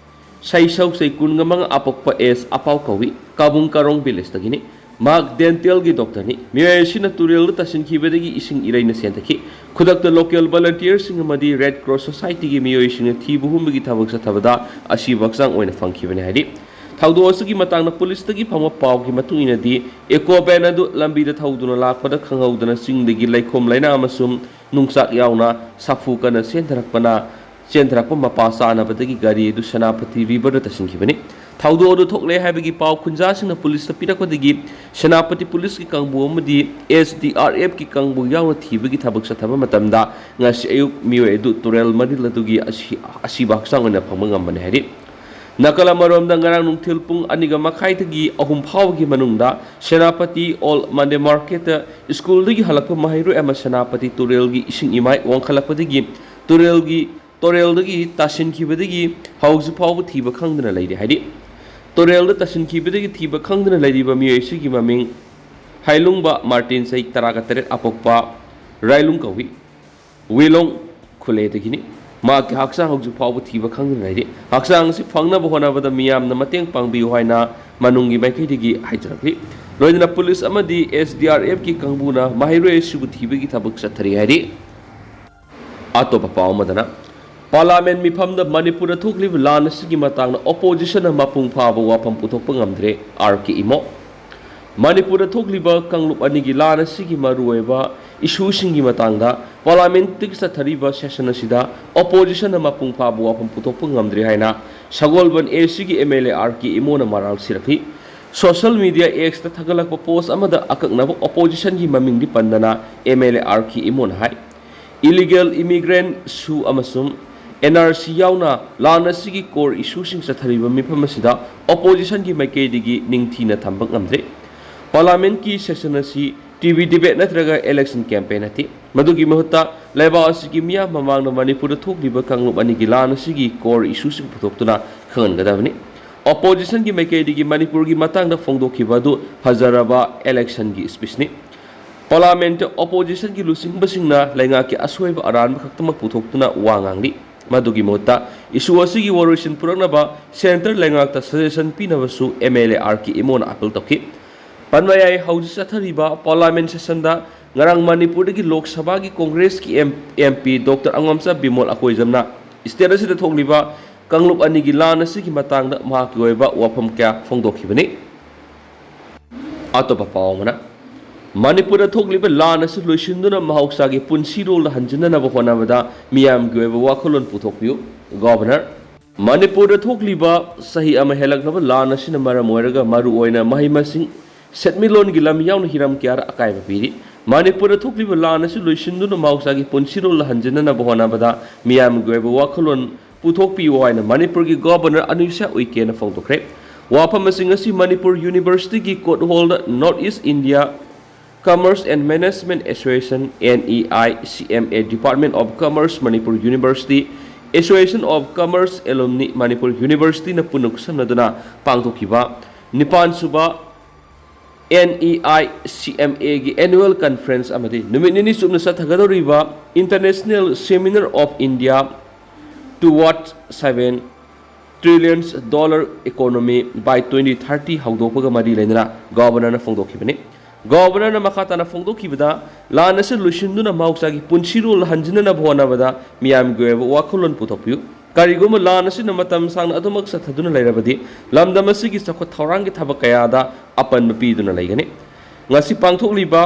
ꯁꯩꯁꯧ ꯆꯍꯤ ꯀꯨꯟꯒ ꯃꯉꯥ, ꯑꯄꯣꯛꯄ ꯑꯦꯁ ꯑꯄꯥꯎ ꯀꯧꯏ, ꯀꯥꯕꯨꯡ ꯀꯥꯔꯣꯡ villageꯇꯒꯤꯅꯤ꯫ ꯃꯍꯥꯛ dentalꯒꯤ doctorꯅꯤ꯫ ꯃꯤꯑꯣꯏ ꯑꯁꯤꯅ ꯇꯨꯔꯦꯜꯗ ꯇꯥꯁꯤꯟꯈꯤꯕꯗꯒꯤ ꯏꯁꯤꯡ ꯏꯔꯩꯅ ꯆꯦꯟꯊꯈꯤ꯫ ꯈꯨꯗꯛꯇ local volunteerꯁꯤꯡ ꯑꯃꯗꯤ Red Cross Societyꯒꯤ ꯃꯤꯑꯣꯏꯁꯤꯡꯅ ꯊꯤꯕ ꯍꯨꯝꯕꯒꯤ ꯊꯕꯛ ꯆꯠꯊꯕꯗ ꯑꯁꯤꯕ ꯍꯛꯆꯥꯡ ꯑꯣꯏꯅ ꯐꯪꯈꯤꯕꯅꯤ ꯍꯥꯏꯔꯤ꯫ ꯊꯧꯗꯣꯛ ꯑꯁꯤꯒꯤ ꯃꯇꯥꯡꯗ ꯄꯨꯂꯤꯁꯇꯒꯤ ꯐꯪꯕ ꯄꯥꯎꯒꯤ ꯃꯇꯨꯡ ꯏꯟꯅꯗꯤ, eco van ꯑꯗꯨ ꯂꯝꯕꯤꯗ ꯊꯧꯗꯨꯅ ꯂꯥꯛꯄꯗ ꯈꯪꯍꯧꯗꯅ ꯆꯤꯡꯗꯒꯤ ꯂꯩꯈꯣꯝ ꯂꯩꯅꯥꯡ ꯑꯃꯁꯨꯡ ꯅꯨꯡꯆꯥꯛ ꯌꯥꯎꯅ ꯁꯥꯐꯨ ꯀꯟꯅ ꯆꯦꯟꯊꯔꯛꯄꯅ, ꯆꯦꯟꯊꯔꯛꯄ ꯃꯄꯥ ꯆꯥꯅꯕꯗꯒꯤ ꯒꯥꯔꯤ ꯑꯗꯨ ꯁꯦꯅꯥꯄꯇꯤ riverꯗ ꯇꯥꯁꯤꯟꯈꯤꯕꯅꯤ꯫ ꯊꯧꯗꯣꯛ ꯑꯗꯨ ꯊꯣꯛꯂꯦ ꯍꯥꯏꯕꯒꯤ ꯄꯥꯎ ꯈꯨꯟꯖꯥꯁꯤꯡꯅ ꯄꯨꯂꯤꯁꯇ ꯄꯤꯔꯛꯄꯗꯒꯤ ꯁꯦꯅꯥꯄꯇꯤ ꯄꯨꯂꯤꯁꯀꯤ ꯀꯥꯡꯕꯨ ꯑꯃꯗꯤ SDRFꯀꯤ ꯀꯥꯡꯕꯨ ꯌꯥꯎꯅ ꯊꯤꯕꯒꯤ ꯊꯕꯛ ꯆꯠꯊꯕ ꯃꯇꯝꯗ ꯉꯁꯤ ꯑꯌꯨꯛ ꯃꯤꯑꯣꯏ ꯑꯗꯨ ꯇꯨꯔꯦꯜ ꯃꯔꯤꯜ ꯑꯗꯨꯒꯤ ꯑꯁꯤ-, ꯑꯁꯤꯕ ꯍꯛꯆꯥꯡ ꯑꯣꯏꯅ ꯐꯪꯕ ꯉꯝꯕꯅꯤ ꯍꯥꯏꯔꯤ꯫ ꯅꯥꯀꯜ ꯑꯃꯔꯣꯝꯗ, ꯉꯔꯥꯡ ꯅꯨꯡꯊꯤꯜ ꯄꯨꯡ ꯑꯅꯤꯒ ꯃꯈꯥꯏꯗꯒꯤ ꯑꯍꯨꯝ ꯐꯥꯎꯕꯒꯤ ꯃꯅꯨꯡꯗ ꯁꯦꯅꯥꯄꯇꯤ Old Monday Marketꯇ ꯁ꯭ꯀꯨꯜꯗꯒꯤ ꯍꯜꯂꯛꯄ ꯃꯍꯩꯔꯣꯏ ꯑꯃ ꯁꯦꯅꯥꯄꯇꯤ ꯇꯨꯔꯦꯜꯒꯤ ꯏꯁꯤꯡ ꯏꯃꯥꯏ ꯋꯥꯡꯈꯠꯂꯛꯄꯗꯒꯤ ꯇꯨꯔꯦꯜꯒꯤ ꯇꯨꯔꯦꯜꯗꯒꯤ ꯇꯥꯁꯤꯟꯈꯤꯕꯗꯒꯤ ꯍꯧꯖꯤꯛ ꯐꯥꯎꯕ ꯊꯤꯕ ꯈꯪꯗꯅ ꯂꯩꯔꯤ꯫ ꯍꯥꯏꯗꯤ, ꯇꯨꯔꯦꯜꯗ ꯇꯥꯁꯤꯟꯈꯤꯕꯗꯒꯤ ꯊꯤꯕ ꯈꯪꯗꯅ ꯂꯩꯔꯤꯕ ꯃꯤꯑꯣꯏ ꯑꯁꯤꯒꯤ ꯃꯃꯤꯡ ꯍꯥꯏꯂꯨꯡꯕ ꯃꯥꯔꯇꯤꯟ, ꯆꯍꯤ ꯇꯔꯥꯒ ꯇꯔꯦꯠ, ꯑꯄꯣꯛꯄ ꯔꯥꯏꯂꯨꯡ ꯀꯧꯏ꯫ ꯋꯤꯂꯣꯡ ꯈꯨꯂꯦꯗꯒꯤꯅꯤ꯫ ꯃꯍꯥꯛꯀꯤ ꯍꯛꯆꯥꯡ ꯍꯧꯖꯤꯛ ꯐꯥꯎꯕ ꯊꯤꯕ ꯈꯪꯗꯅ ꯂꯩꯔꯤ꯫ ꯍꯛꯆꯥꯡ ꯑꯁꯤ ꯐꯪꯅꯕ ꯍꯣꯠꯅꯕꯗ ꯃꯤꯌꯥꯝꯅ ꯃꯇꯦꯡ ꯄꯥꯡꯕꯤꯌꯨ ꯍꯥꯏꯅ ꯃꯅꯨꯡꯒꯤ ꯃꯥꯏꯀꯩꯗꯒꯤ ꯍꯥꯏꯖꯔꯛꯂꯤ꯫ ꯂꯣꯏꯅꯅ ꯄꯨꯂꯤꯁ ꯑꯃꯗꯤ ꯑꯦꯁ ꯗꯤ ꯑꯥꯔ ꯑꯦꯐꯀꯤ ꯀꯥꯡꯕꯨꯅ ꯃꯍꯩꯔꯣꯏ ꯑꯁꯤꯕꯨ ꯊꯤꯕꯒꯤ ꯊꯕꯛ ꯆꯠꯊꯔꯤ ꯍꯥꯏꯔꯤ꯫ ꯑꯇꯣꯞꯄ ꯄꯥꯎ ꯑꯃꯗꯅ, ꯄꯥꯔꯂꯥꯃꯦꯟ ꯃꯤꯐꯝꯗ ꯃꯅꯤꯄꯨꯔꯗ ꯊꯣꯛꯂꯤꯕ ꯂꯥꯟ ꯑꯁꯤꯒꯤ ꯃꯇꯥꯡꯗ ꯑꯣꯄꯣꯖꯤꯁꯟꯅ ꯃꯄꯨꯡ ꯐꯥꯕ ꯋꯥꯐꯝ ꯄꯨꯊꯣꯛꯄ ꯉꯝꯗ꯭ꯔꯦ, ꯑꯥꯔ ꯀꯦ ꯏꯃꯣ꯫ ꯃꯅꯤꯄꯨꯔꯗ ꯊꯣꯛꯂꯤꯕ ꯀꯥꯡꯂꯨꯞ ꯑꯅꯤꯒꯤ ꯂꯥꯟ ꯑꯁꯤꯒꯤ ꯃꯔꯨꯑꯣꯏꯕ ꯏꯁꯨꯁꯤꯡꯒꯤ ꯃꯇꯥꯡꯗ ꯄꯥꯔꯂꯥꯃꯦꯟꯇꯒꯤ ꯆꯠꯊꯔꯤꯕ ꯁꯦꯁꯟ ꯑꯁꯤꯗ ꯑꯣꯄꯣꯖꯤꯁꯟꯅ ꯃꯄꯨꯡ ꯐꯥꯕ ꯋꯥꯐꯝ ꯄꯨꯊꯣꯛꯄ ꯉꯝꯗ꯭ꯔꯦ ꯍꯥꯏꯅ ꯁꯒꯣꯜꯕꯟ ꯑꯦ ꯁꯤꯒꯤ M L A R K ꯏꯃꯣꯅ ꯃꯔꯥꯜ ꯁꯤꯔꯛꯈꯤ꯫ ꯁꯣꯁꯤꯌꯦꯜ ꯃꯤꯗꯤꯌꯥ ꯑꯦꯛꯁꯇ ꯊꯥꯒꯠꯂꯛꯄ ꯄꯣꯁ ꯑꯃꯗ ꯑꯀꯛꯅꯕ ꯑꯣꯄꯣꯖꯤꯁꯟꯒꯤ ꯃꯃꯤꯡꯗꯤ ꯄꯟꯗꯅ M L A R K Imo ꯍꯥꯏ, ꯏꯂꯤꯒꯦꯜ ꯏꯃꯤꯒ꯭ꯔꯦꯟꯠ ꯁꯨ ꯑꯃꯁꯨꯡ ꯑꯦꯟ ꯑꯥꯔ ꯁꯤ ꯌꯥꯎꯅ ꯂꯥꯟ ꯑꯁꯤꯒꯤ ꯀꯣꯔ ꯏꯁꯨꯁꯤꯡ ꯆꯠꯊꯔꯤꯕ ꯃꯤꯐꯝ ꯑꯁꯤꯗ ꯑꯣꯄꯣꯖꯤꯁꯟꯒꯤ ꯃꯥꯏꯀꯩꯗꯒꯤ ꯅꯤꯡꯊꯤꯅ ꯊꯝꯕ ꯉꯝꯗ꯭ꯔꯦ꯫ ꯄꯥꯔꯂꯥꯃꯦꯟꯠꯀꯤ ꯁꯦꯁꯟ ꯑꯁꯤ ꯇꯤ ꯚꯤ ꯗꯤꯕꯦꯠ ꯅꯠꯇ꯭ꯔꯒ ꯏꯂꯦꯛꯁꯟ ꯀꯦꯝꯄꯦꯟ ꯅꯠꯇꯦ꯫ ꯃꯗꯨꯒꯤ ꯃꯍꯨꯠꯇ ꯂꯩꯕꯥꯛ ꯑꯁꯤꯒꯤ ꯃꯤꯌꯥꯝ ꯃꯃꯥꯡꯗ ꯃꯅꯤꯄꯨꯔꯗ ꯊꯣꯛꯂꯤꯕ ꯀꯥꯡꯂꯨꯞ ꯑꯅꯤꯒꯤ ꯂꯥꯟ ꯑꯁꯤꯒꯤ ꯀꯣꯔ ꯏꯁꯨꯁꯤꯡ ꯄꯨꯊꯣꯛꯇꯨꯅ ꯈꯪꯍꯟꯒꯗꯕꯅꯤ꯫ ꯑꯣꯄꯣꯖꯤꯁꯟꯒꯤ ꯃꯥꯏꯀꯩꯗꯒꯤ ꯃꯅꯤꯄꯨꯔꯒꯤ ꯃꯇꯥꯡꯗ ꯐꯣꯡꯗꯣꯛꯈꯤꯕ ꯑꯗꯨ ꯐꯖꯔꯕ ꯏꯂꯦꯛꯁꯟꯒꯤ ꯁ꯭ꯄꯤꯆꯅꯤ꯫ ꯄꯥꯔꯂꯥꯃꯦꯟꯠꯇ ꯑꯣꯄꯣꯖꯤꯁꯟꯒꯤ ꯂꯨꯆꯤꯡꯕꯁꯤꯡꯅ ꯂꯩꯉꯥꯛꯀꯤ ꯑꯁꯣꯏꯕ ꯑꯔꯥꯟꯕ ꯈꯛꯇꯃꯛ ꯄꯨꯊꯣꯛꯇꯨꯅ ꯋꯥ ꯉꯥꯡꯂꯤ꯫ ꯃꯗꯨꯒꯤ ꯃꯍꯨꯠꯇ ꯏꯁꯨ ꯑꯁꯤꯒꯤ ꯋꯥꯔꯣꯏꯁꯤꯟ ꯄꯨꯔꯛꯅꯕ ꯁꯦꯟꯇꯔ ꯂꯩꯉꯥꯛꯇ ꯁꯖꯦꯁꯟ ꯄꯤꯅꯕꯁꯨ M L A R K Imo appeal ꯇꯧꯈꯤ꯫ ꯄꯟꯕ ꯌꯥꯏ, ꯍꯧꯖꯤꯛ ꯆꯠꯊꯔꯤꯕ ꯄꯥꯔꯂꯥꯃꯦꯟꯠ ꯁꯦꯁꯟꯗ ꯉꯔꯥꯡ ꯃꯅꯤꯄꯨꯔꯗꯒꯤ ꯂꯣꯛ ꯁꯚꯥꯒꯤ ꯀꯣꯡꯒ꯭ꯔꯦꯁꯀꯤ M, M P doctor Angomcha Bimol ꯑꯀꯣꯏꯖꯝꯅ ꯁ꯭ꯇꯦꯠ ꯑꯁꯤꯗ ꯊꯣꯛꯂꯤꯕ ꯀꯥꯡꯂꯨꯞ ꯑꯅꯤꯒꯤ ꯂꯥꯟ ꯑꯁꯤꯒꯤ ꯃꯇꯥꯡꯗ ꯃꯍꯥꯛꯀꯤ ꯑꯣꯏꯕ ꯋꯥꯐꯝ ꯀꯌꯥ ꯐꯣꯡꯗꯣꯛꯈꯤꯕꯅꯤ꯫ ꯑꯇꯣꯞꯄ ꯄꯥꯎ ꯑꯃꯅ, ꯃꯅꯤꯄꯨꯔꯗ ꯊꯣꯛꯂꯤꯕ ꯂꯥꯟ ꯑꯁꯤ ꯂꯣꯏꯁꯤꯟꯗꯨꯅ ꯃꯍꯧꯁꯥꯒꯤ ꯄꯨꯟꯁꯤꯔꯣꯜꯗ ꯍꯟꯖꯤꯟꯅꯅꯕ ꯍꯣꯠꯅꯕꯗ ꯃꯤꯌꯥꯝꯒꯤ ꯑꯣꯏꯕ ꯋꯥꯈꯜꯂꯣꯟ ꯄꯨꯊꯣꯛꯄꯤꯌꯨ꯫ ꯒꯣꯚꯔꯅꯔ꯫ ꯃꯅꯤꯄꯨꯔꯗ ꯊꯣꯛꯂꯤꯕ ꯆꯍꯤ ꯑꯃ ꯍꯦꯜꯂꯛꯂꯕ ꯂꯥꯟ ꯑꯁꯤꯅ ꯃꯔꯝ ꯑꯣꯏꯔꯒ ꯃꯔꯨꯑꯣꯏꯅ ꯃꯍꯩ ꯃꯁꯤꯡ, ꯁꯦꯟꯃꯤꯠꯂꯣꯟꯒꯤ ꯂꯝ ꯌꯥꯎꯅ ꯍꯤꯔꯝ ꯀꯌꯥꯗ ꯑꯀꯥꯏꯕ ꯄꯤꯔꯤ꯫ ꯃꯅꯤꯄꯨꯔꯗ ꯊꯣꯛꯂꯤꯕ ꯂꯥꯟ ꯑꯁꯤ ꯂꯣꯏꯁꯤꯟꯗꯨꯅ ꯃꯍꯧꯁꯥꯒꯤ ꯄꯨꯟꯁꯤꯔꯣꯜꯗ ꯍꯟꯖꯤꯟꯅꯅꯕ ꯍꯣꯠꯅꯕꯗ ꯃꯤꯌꯥꯝꯒꯤ ꯑꯣꯏꯕ ꯋꯥꯈꯜꯂꯣꯟ ꯄꯨꯊꯣꯛꯄꯤꯌꯨ ꯍꯥꯏꯅ ꯃꯅꯤꯄꯨꯔꯒꯤ ꯒꯣꯚꯔꯅꯔ ꯑꯅꯨꯁ꯭ꯌꯥ ꯎꯏꯀꯦꯅ ꯐꯣꯡꯗꯣꯛꯈ꯭ꯔꯦ꯫ ꯋꯥꯐꯝꯁꯤꯡ ꯑꯁꯤ ꯃꯅꯤꯄꯨꯔ ꯌꯨꯅꯤꯚꯔꯁꯤꯇꯤꯒꯤ ꯀꯣꯔꯠ ꯍꯣꯜꯗ North East India Commerce and Management Association, N E I C M A, Department of Commerce, Manipur University, Association of Commerce Alumni Manipur Universityꯅ ꯄꯨꯟꯅ ꯈꯨꯠꯁꯝꯅꯗꯨꯅ ꯄꯥꯡꯊꯣꯛꯈꯤꯕ ꯅꯤꯄꯥꯟ ꯁꯨꯕ NEICMAꯒꯤ Annual Conference ꯑꯃꯗꯤ ꯅꯨꯃꯤꯠ ꯅꯤꯅꯤ ꯆꯨꯞꯅ ꯆꯠꯊꯒꯗꯧꯔꯤꯕ International Seminar of India Towards Seven Trillions Dollar Economy by twenty thirty ꯍꯧꯗꯣꯛꯄꯒ ꯃꯔꯤ ꯂꯩꯅꯅ ꯒꯣꯕꯔꯅꯔꯅ ꯐꯣꯡꯗꯣꯛꯈꯤꯕꯅꯤ꯫ ꯒꯣꯕꯔꯅꯔꯅ ꯃꯈꯥ ꯇꯥꯅ ꯐꯣꯡꯗꯣꯛꯈꯤꯕꯗ, ꯂꯥꯟ ꯑꯁꯤ ꯂꯣꯏꯁꯤꯟꯗꯨꯅ ꯃꯍꯧꯁꯥꯒꯤ ꯄꯨꯟꯁꯤꯔꯣꯜ ꯍꯟꯖꯤꯟꯅꯅꯕ ꯍꯣꯠꯅꯕꯗ ꯃꯤꯌꯥꯝꯒꯤ ꯑꯣꯏꯕ ꯋꯥꯈꯜꯂꯣꯟ ꯄꯨꯊꯣꯛꯄꯤꯌꯨ꯫ ꯀꯔꯤꯒꯨꯝꯕ ꯂꯥꯟ ꯑꯁꯤꯅ ꯃꯇꯝ ꯁꯥꯡꯅ ꯑꯗꯨꯃꯛ ꯆꯠꯊꯗꯨꯅ ꯂꯩꯔꯕꯗꯤ, ꯂꯝꯗꯝ ꯑꯁꯤꯒꯤ ꯆꯥꯎꯈꯠ ꯊꯧꯔꯥꯡꯒꯤ ꯊꯕꯛ ꯀꯌꯥꯗ ꯑꯄꯟꯕ ꯄꯤꯗꯨꯅ ꯂꯩꯒꯅꯤ꯫ ꯉꯁꯤ ꯄꯥꯡꯊꯣꯛꯂꯤꯕ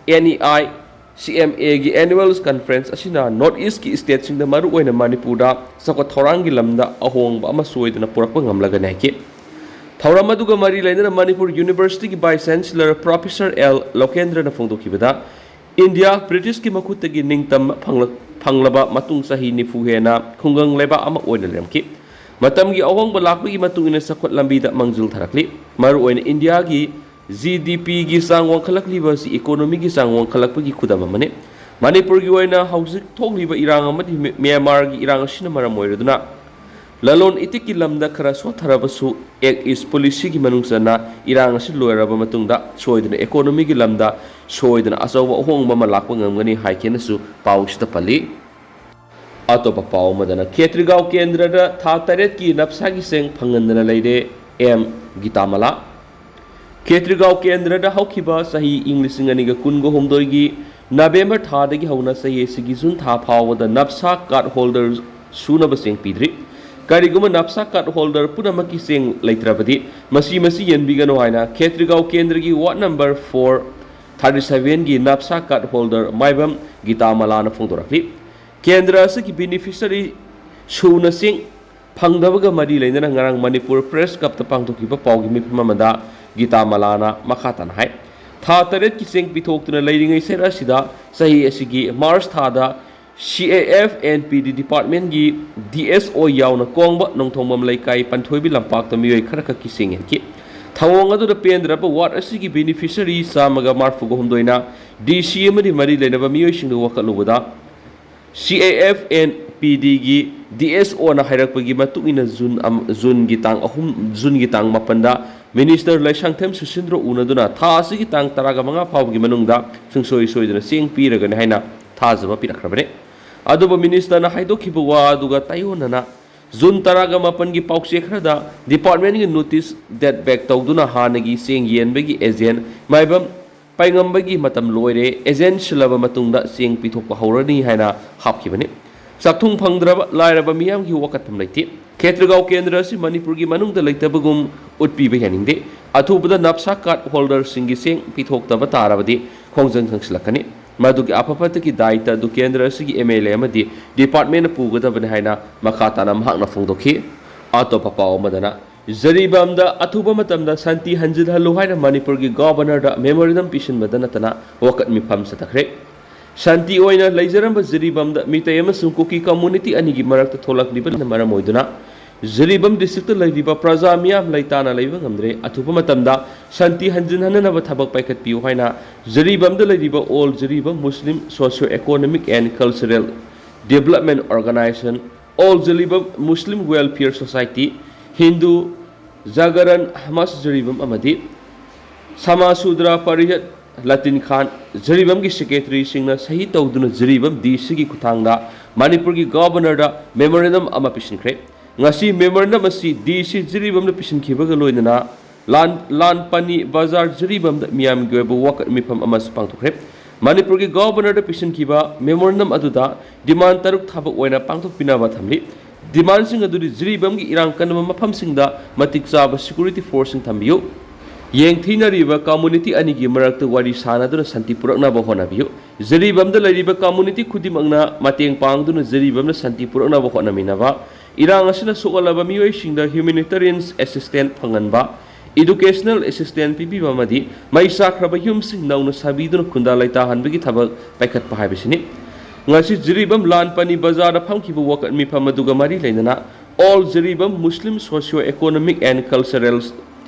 NEICMAꯒꯤ Annual Conference ꯑꯁꯤꯅ North Eastꯀꯤ stateꯁꯤꯡꯗ, ꯃꯔꯨꯑꯣꯏꯅ ꯃꯅꯤꯄꯨꯔꯗ, ꯆꯥꯎꯈꯠ ꯊꯧꯔꯥꯡꯒꯤ ꯂꯝꯗ ꯑꯍꯣꯡꯕ ꯑꯃ ꯁꯣꯏꯗꯅ ꯄꯨꯔꯛꯄ ꯉꯝꯂꯒꯅꯤ ꯍꯥꯏꯈꯤ꯫ ꯊꯧꯔꯝ ꯑꯗꯨꯒ ꯃꯔꯤ ꯂꯩꯅꯅ ꯃꯅꯤꯄꯨꯔ Universityꯒꯤ Vice Chancellor Professor L ꯂꯣꯀꯦꯟꯗ꯭ꯔꯅ ꯐꯣꯡꯗꯣꯛꯈꯤꯕꯗ, ꯏꯟꯗꯤꯌꯥ ꯕ꯭ꯔꯤꯇꯤꯁꯀꯤ ꯃꯈꯨꯠꯇꯒꯤ ꯅꯤꯡꯇꯝꯕ ꯐꯪꯂ-, ꯐꯪꯂꯕ ꯃꯇꯨꯡ ꯆꯍꯤ ꯅꯤꯐꯨ ꯍꯦꯟꯅ ꯈꯨꯡꯒꯪ ꯂꯩꯕꯥꯛ ꯑꯃ ꯑꯣꯏꯅ ꯂꯩꯔꯝꯈꯤ꯫ ꯃꯇꯝꯒꯤ ꯑꯍꯣꯡꯕ ꯂꯥꯛꯄꯒꯤ ꯃꯇꯨꯡ ꯏꯟꯅ ꯆꯥꯎꯈꯠ ꯂꯝꯕꯤꯗ ꯃꯥꯡꯖꯤꯜ ꯊꯥꯔꯛꯂꯤ꯫ ꯃꯔꯨꯑꯣꯏꯅ ꯏꯟꯗꯤꯌꯥꯒꯤ GDPꯒꯤ ꯆꯥꯡ ꯋꯥꯡꯈꯠꯂꯛꯂꯤꯕ ꯑꯁꯤ economyꯒꯤ ꯆꯥꯡ ꯋꯥꯡꯈꯠꯂꯛꯄꯒꯤ ꯈꯨꯗꯝ ꯑꯃꯅꯤ꯫ ꯃꯅꯤꯄꯨꯔꯒꯤ ꯑꯣꯏꯅ ꯍꯧꯖꯤꯛ ꯊꯣꯛꯂꯤꯕ ꯏꯔꯥꯡ ꯑꯃꯗꯤ ꯃ꯭ꯌꯥ-, ꯃ꯭ꯌꯥꯟꯃꯥꯔꯒꯤ ꯏꯔꯥꯡ ꯑꯁꯤꯅ ꯃꯔꯝ ꯑꯣꯏꯔꯗꯨꯅ ꯂꯂꯣꯟ ꯏꯇꯤꯛꯀꯤ ꯂꯝꯗ ꯈꯔ ꯁꯣꯠꯊꯔꯕꯁꯨ, Act East Policyꯒꯤ ꯃꯅꯨꯡ ꯆꯟꯅ ꯏꯔꯥꯡ ꯑꯁꯤ ꯂꯣꯏꯔꯕ ꯃꯇꯨꯡꯗ ꯁꯣꯏꯗꯅ economyꯒꯤ ꯂꯝꯗ ꯁꯣꯏꯗꯅ ꯑꯆꯧꯕ ꯑꯍꯣꯡꯕ ꯑꯃ ꯂꯥꯛꯄ ꯉꯝꯒꯅꯤ ꯍꯥꯏꯈꯤꯅꯁꯨ ꯄꯥꯎꯁꯤꯗ ꯄꯜꯂꯤ꯫ ꯑꯇꯣꯞꯄ ꯄꯥꯎ ꯑꯃꯗꯅ, ꯈꯦꯇ꯭ꯔꯤꯒꯥꯎ ꯀꯦꯟꯗ꯭ꯔꯗ ꯊꯥ ꯇꯔꯦꯠꯀꯤ ꯅꯞꯁꯥꯒꯤ ꯆꯦꯡ ꯐꯪꯍꯟꯗꯅ ꯂꯩꯔꯦ, M ꯒꯤꯇꯥꯃꯂꯥ꯫ ꯈꯦꯇ꯭ꯔꯤꯒꯥꯎ ꯀꯦꯟꯗ꯭ꯔꯗ ꯍꯧꯈꯤꯕ ꯆꯍꯤ ꯏꯪ ꯂꯤꯁꯤꯡ ꯑꯅꯤꯒ ꯀꯨꯟꯒ ꯍꯨꯝꯗꯣꯏꯒꯤ ꯅꯕꯦꯝꯕꯔ ꯊꯥꯗꯒꯤ ꯍꯧꯅ ꯆꯍꯤ ꯑꯁꯤꯒꯤ ꯖꯨꯟ ꯊꯥ ꯐꯥꯎꯕꯗ ꯅꯞꯁꯥ card holder ꯁꯨꯅꯕ ꯆꯦꯡ ꯄꯤꯗ꯭ꯔꯤ꯫ ꯀꯔꯤꯒꯨꯝꯕ ꯅꯞꯁꯥ card holder ꯄꯨꯝꯅꯃꯛꯀꯤ ꯆꯦꯡ ꯂꯩꯇ꯭ꯔꯕꯗꯤ, ꯃꯁꯤ, ꯃꯁꯤ ꯌꯦꯟꯕꯤꯒꯅꯨ ꯍꯥꯏꯅ ꯈꯦꯇ꯭ꯔꯤꯒꯥꯎ ꯀꯦꯟꯗ꯭ꯔꯒꯤ ward number four thirty sevenꯒꯤ ꯅꯞꯁꯥ card holder ꯃꯥꯏꯕꯝ ꯒꯤꯇꯥꯃꯂꯥꯅ ꯐꯣꯡꯗꯣꯔꯛꯂꯤ꯫ ꯀꯦꯟꯗ꯭ꯔ ꯑꯁꯤꯒꯤ beneficiary ꯁꯨꯅ ꯆꯦꯡ ꯐꯪꯗꯕꯒ ꯃꯔꯤ ꯂꯩꯅꯅ ꯉꯔꯥꯡ ꯃꯅꯤꯄꯨꯔ Press Clubꯇ ꯄꯥꯡꯊꯣꯛꯈꯤꯕ ꯄꯥꯎꯒꯤ ꯃꯤꯐꯝ ꯑꯃꯗ ꯒꯤꯇꯥꯃꯂꯥꯅ ꯃꯈꯥ ꯇꯥꯅ ꯍꯥꯏ, ꯊꯥ ꯇꯔꯦꯠꯀꯤ ꯆꯦꯡ ꯄꯤꯊꯣꯛꯇꯨꯅ ꯂꯩꯔꯤꯉꯩ ꯁꯔ ꯑꯁꯤꯗ ꯆꯍꯤ ꯑꯁꯤꯒꯤ March ꯊꯥꯗ CAF and PD departmentꯀꯤ DSO ꯌꯥꯎꯅ ꯀꯣꯡꯕ ꯅꯣꯡꯊꯣꯡꯕꯝ ꯂꯩꯀꯥꯏ ꯄꯟꯊꯣꯏꯕꯤ ꯂꯝꯄꯥꯛꯇ ꯃꯤꯑꯣꯏ ꯈꯔꯈꯛꯀꯤ ꯆꯦꯡ ꯌꯦꯟꯈꯤ꯫ ꯊꯧꯑꯣꯡ ꯑꯗꯨꯗ ꯄꯦꯟꯗ꯭ꯔꯕ ward ꯑꯁꯤꯒꯤ beneficiary ꯆꯥꯝꯃꯒ ꯃꯔꯤꯐꯨꯒ ꯍꯨꯝꯗꯣꯏꯅ DC ꯑꯃꯗꯤ ꯃꯔꯤ ꯂꯩꯅꯕ ꯃꯤꯑꯣꯏꯁꯤꯡꯗ ꯋꯥꯀꯠꯂꯨꯕꯗ, CAF and P ꯗꯤꯒꯤ D S ꯑꯣꯅ ꯍꯥꯏꯔꯛꯄꯒꯤ ꯃꯇꯨꯡ ꯏꯟꯅ ꯖꯨꯟ ꯑꯃ, ꯖꯨꯟꯒꯤ ꯇꯥꯡ ꯑꯍꯨꯝ, ꯖꯨꯟꯒꯤ ꯇꯥꯡ ꯃꯥꯄꯟꯗ ꯃꯤꯅꯤꯁꯇꯔ ꯂꯩꯁꯥꯡꯊꯦꯝ ꯁꯨꯁꯤꯟꯗ꯭ꯔꯣ ꯎꯅꯗꯨꯅ ꯊꯥ ꯑꯁꯤꯒꯤ ꯇꯥꯡ ꯇꯔꯥꯒ ꯃꯉꯥ ꯐꯥꯎꯕꯒꯤ ꯃꯅꯨꯡꯗ ꯁꯨꯡꯁꯣꯏ ꯁꯣꯏꯗꯅ ꯆꯦꯡ ꯄꯤꯔꯒꯅꯤ ꯍꯥꯏꯅ ꯊꯥꯖꯕ ꯄꯤꯔꯛꯈ꯭ꯔꯕꯅꯤ꯫ ꯑꯗꯨꯕꯨ ꯃꯤꯅꯤꯁꯇꯔꯅ ꯍꯥꯏꯗꯣꯛꯈꯤꯕ ꯋꯥ ꯑꯗꯨꯒ ꯇꯥꯏꯑꯣꯟꯅꯅ ꯖꯨꯟ ꯇꯔꯥꯒ ꯃꯥꯄꯟꯒꯤ ꯄꯥꯎꯆꯦ ꯈꯔꯗ ꯗꯤꯄꯥꯔꯠꯃꯦꯟꯒꯤ ꯅꯣꯇꯤꯁ ꯗꯦꯠ ꯕꯦꯛ ꯇꯧꯗꯨꯅ ꯍꯥꯟꯅꯒꯤ ꯆꯦꯡ ꯌꯦꯟꯕꯒꯤ ꯑꯦꯖꯦꯟ ꯃꯥꯏꯕꯝ ꯄꯥꯏꯉꯝꯕꯒꯤ ꯃꯇꯝ ꯂꯣꯏꯔꯦ, ꯑꯦꯖꯦꯟ ꯁꯤꯜꯂꯕ ꯃꯇꯨꯡꯗ ꯆꯦꯡ ꯄꯤꯊꯣꯛꯄ ꯍꯧꯔꯅꯤ ꯍꯥꯏꯅ ꯍꯥꯞꯈꯤꯕꯅꯤ꯫ ꯆꯥꯛꯊꯨꯡ ꯐꯪꯗ꯭ꯔꯕ ꯂꯥꯏꯔꯕ ꯃꯤꯌꯥꯝꯒꯤ ꯋꯥꯀꯠꯐꯝ ꯂꯩꯇꯦ꯫ ꯈꯦꯇ꯭ꯔꯒꯥꯎ ꯀꯦꯟꯗ꯭ꯔ ꯑꯁꯤ ꯃꯅꯤꯄꯨꯔꯒꯤ ꯃꯅꯨꯡꯗ ꯂꯩꯇꯕꯒꯨꯝ ꯎꯠꯄꯤꯕ ꯌꯥꯅꯤꯡꯗꯦ꯫ ꯑꯊꯨꯕꯗ ꯅꯞꯁꯥ ꯀꯥꯔꯗ ꯍꯣꯜꯗꯔꯁꯤꯡꯒꯤ ꯆꯦꯡ ꯄꯤꯊꯣꯛꯇꯕ ꯇꯥꯔꯕꯗꯤ ꯈꯣꯡꯖꯪ ꯈꯪꯁꯤꯜꯂꯛꯀꯅꯤ꯫ ꯃꯗꯨꯒꯤ ꯑꯐ ꯐꯠꯇꯒꯤ ꯗꯥꯏꯇ ꯑꯗꯨ ꯀꯦꯟꯗ꯭ꯔ ꯑꯁꯤꯒꯤ ꯑꯦꯝ ꯑꯦꯜ ꯑꯦ ꯑꯃꯗꯤ ꯗꯤꯄꯥꯔꯠꯃꯦꯟꯅ ꯄꯨꯒꯗꯕꯅꯤ ꯍꯥꯏꯅ ꯃꯈꯥ ꯇꯥꯅ ꯃꯍꯥꯛꯅ ꯐꯣꯡꯗꯣꯛꯈꯤ꯫ ꯑꯇꯣꯞꯄ ꯄꯥꯎ ꯑꯃꯗꯅ, ꯖꯤꯔꯤꯕꯥꯝꯗ ꯑꯊꯨꯕ ꯃꯇꯝꯗ ꯁꯥꯟꯇꯤ ꯍꯟꯖꯤꯜꯍꯜꯂꯨ ꯍꯥꯏꯅ ꯃꯅꯤꯄꯨꯔꯒꯤ ꯒꯣꯕꯔꯅꯔꯗ ꯃꯦꯃꯣꯔꯦꯟꯗꯝ ꯄꯤꯁꯤꯟꯕꯗ ꯅꯠꯇꯅ ꯋꯥꯀꯠ ꯃꯤꯐꯝ ꯆꯠꯊꯈ꯭ꯔꯦ꯫ ꯁꯥꯟꯇꯤ ꯑꯣꯏꯅ ꯂꯩꯖꯔꯝꯕ ꯖꯤꯔꯤꯕꯥꯝꯗ ꯃꯤꯇꯩ ꯑꯃꯁꯨꯡ ꯀꯨꯀꯤ ꯀꯝꯃꯨꯅꯤꯇꯤ ꯑꯅꯤꯒꯤ ꯃꯔꯛꯇ ꯊꯣꯛꯂꯛꯂꯤꯕꯅ ꯃꯔꯝ ꯑꯣꯏꯗꯨꯅ ꯖꯤꯔꯤꯕꯥꯝ ꯗꯤꯁꯇ꯭ꯔꯤꯛꯇ ꯂꯩꯔꯤꯕ ꯄ꯭ꯔꯖꯥ ꯃꯤꯌꯥꯝ ꯂꯩꯇꯥꯅ ꯂꯩꯕ ꯉꯝꯗ꯭ꯔꯦ꯫ ꯑꯊꯨꯕ ꯃꯇꯝꯗ ꯁꯥꯟꯇꯤ ꯍꯟꯖꯤꯟꯍꯟꯅꯅꯕ ꯊꯕꯛ ꯄꯥꯏꯈꯠꯄꯤꯌꯨ ꯍꯥꯏꯅ ꯖꯤꯔꯤꯕꯥꯝꯗ ꯂꯩꯔꯤꯕ All Jiribam Muslim Socio Economic and Cultural Development Organization, All Jiribam Muslim Welfare Society, Hindu ꯖꯥꯒꯔꯟ ꯃꯟꯆ Jiribam ꯑꯃꯗꯤ ꯁꯃꯥ ꯁꯨꯗ꯭ꯔ ꯄꯔꯤꯌꯠ ꯂꯇꯤꯟ ꯈꯥꯟ ꯖꯤꯔꯤꯕꯥꯝꯒꯤ ꯁꯦꯀ꯭ꯔꯦꯇꯔꯤꯁꯤꯡꯅ ꯁꯍꯤ ꯇꯧꯗꯨꯅ ꯖꯤꯔꯤꯕꯥꯝ ꯗꯤ ꯁꯤꯒꯤ ꯈꯨꯠꯊꯥꯡꯗ ꯃꯅꯤꯄꯨꯔꯒꯤ ꯒꯣꯕꯔꯅꯔꯗ ꯃꯦꯃꯣꯔꯦꯟꯗꯝ ꯑꯃ ꯄꯤꯁꯤꯟꯈ꯭ꯔꯦ꯫ ꯉꯁꯤ ꯃꯦꯃꯣꯔꯦꯟꯗꯝ ꯑꯁꯤ ꯗꯤ ꯁꯤ ꯖꯤꯔꯤꯕꯥꯝꯗ ꯄꯤꯁꯤꯟꯈꯤꯕꯒ ꯂꯣꯏꯅꯅ ꯂꯥꯟ, ꯂꯥꯟ ꯄꯅꯤ ꯕꯖꯥꯔ ꯖꯤꯔꯤꯕꯥꯝꯗ ꯃꯤꯌꯥꯝꯒꯤ ꯑꯣꯏꯕ ꯋꯥꯀꯠ ꯃꯤꯐꯝ ꯑꯃꯁꯨ ꯄꯥꯡꯊꯣꯛꯈ꯭ꯔꯦ꯫ ꯃꯅꯤꯄꯨꯔꯒꯤ ꯒꯣꯕꯔꯅꯔꯗ ꯄꯤꯁꯤꯟꯈꯤꯕ ꯃꯦꯃꯣꯔꯦꯟꯗꯝ ꯑꯗꯨꯗ ꯗꯤꯃꯥꯟ ꯇꯔꯨꯛ ꯊꯕꯛ ꯑꯣꯏꯅ ꯄꯥꯡꯊꯣꯛꯄꯤꯅꯕ ꯊꯝꯂꯤ꯫ ꯗꯤꯃꯥꯟꯁꯤꯡ ꯑꯗꯨꯗꯤ ꯖꯤꯔꯤꯕꯥꯝꯒꯤ ꯏꯔꯥꯡ ꯀꯟꯕ ꯃꯐꯝꯁꯤꯡꯗ ꯃꯇꯤꯛ ꯆꯥꯕ ꯁꯦꯀ꯭ꯌꯨꯔꯤꯇꯤ ꯐꯣꯔꯁꯁꯤꯡ ꯊꯝꯕꯤꯌꯨ, ꯌꯦꯡꯊꯤꯅꯔꯤꯕ ꯀꯝꯃꯨꯅꯤꯇꯤ ꯑꯅꯤꯒꯤ ꯃꯔꯛꯇ ꯋꯥꯔꯤ ꯁꯥꯅꯗꯨꯅ ꯁꯥꯟꯇꯤ ꯄꯨꯔꯛꯅꯕ ꯍꯣꯠꯅꯕꯤꯌꯨ, ꯖꯤꯔꯤꯕꯥꯝꯗ ꯂꯩꯔꯤꯕ ꯀꯝꯃꯨꯅꯤꯇꯤ ꯈꯨꯗꯤꯡꯃꯛꯅ ꯃꯇꯦꯡ ꯄꯥꯡꯗꯨꯅ ꯖꯤꯔꯤꯕꯥꯝꯗ ꯁꯥꯟꯇꯤ ꯄꯨꯔꯛꯅꯕ ꯍꯣꯠꯅꯃꯤꯟꯅꯕ, ꯏꯔꯥꯡ ꯑꯁꯤꯅ ꯁꯣꯛꯍꯜꯂꯕ ꯃꯤꯑꯣꯏꯁꯤꯡꯗ humanitarian assistance ꯐꯪꯍꯟꯕ, educational assistance ꯄꯤꯕꯤꯕ ꯑꯃꯗꯤ ꯃꯩ ꯆꯥꯛꯈ꯭ꯔꯕ ꯌꯨꯝꯁꯤꯡ ꯅꯧꯅ ꯁꯥꯕꯤꯗꯨꯅ ꯈꯨꯟꯗꯥ ꯂꯩꯇꯥꯍꯟꯕꯒꯤ ꯊꯕꯛ ꯄꯥꯏꯈꯠꯄ ꯍꯥꯏꯕꯁꯤꯅꯤ꯫ ꯉꯁꯤ ꯖꯤꯔꯤꯕꯥꯝ ꯂꯥꯟ ꯄꯅꯤ ꯕꯖꯥꯔꯗ ꯐꯝꯈꯤꯕ ꯋꯥꯀꯠ ꯃꯤꯐꯝ ꯑꯗꯨꯒ ꯃꯔꯤ ꯂꯩꯅꯅ All Jiribam Muslim Socio Economic and Cultural